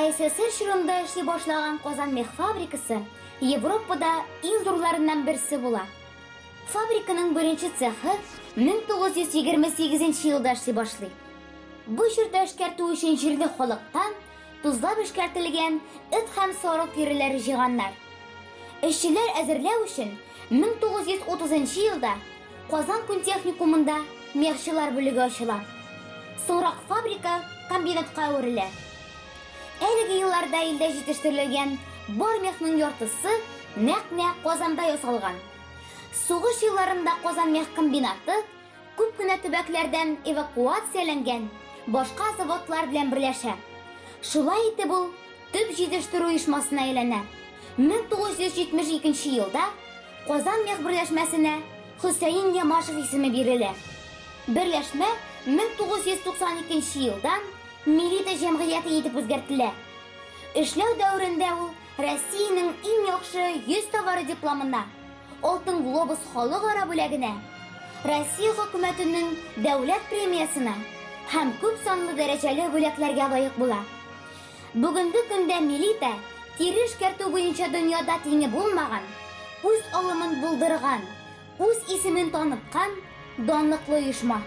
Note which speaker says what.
Speaker 1: БАССР чорында эшли башлаган Казан мех фабрикасы Европада иң зурларыннан берсе була. Фабриканың беренче цехы 1928 елда эшли башлый. Бу чорда эшкәртү өчен җирле халыктан тозлап эшкәртелгән эт һәм сарык тиреләре җыйганнар. Эшчеләр әзерләү өчен 1930 елда Казан күн техникумында мехчылар бүлеге ачыла. Соңрак фабрика комбинатка әверелә. Әлеге елларда илдә җитештерелгән бар мехның яртысы нәкъ менә Казанда ясалган. Сугыш елларында Казан мех комбинаты күп кенә төбәкләрдән эвакуацияләнгән башка заводлар белән берләшә. Шулай итеп ул төп җитештерү оешмасына әйләнә. 1972 елда Казан мех берләшмәсенә Хөсәен Ямашев исеме бирелә. Берләшмә 1992 елдан Милита җәмгыяте итеп үзгәртелә. Эшләү дәверендә ул Россиянең иң яхшы 100 товары дипломына, Алтын глобус халыкара бүләгенә, Россия хөкүмәтенең дәүләт премиясенә һәм күп санлы дәрәҗәле бүләкләргә лаек була. Бүгенге көндә Милита тире эшкәртү буенча дөньяда тиңе булмаган, үз алымын булдырган, үз исемен таныткан данлыклы оешма.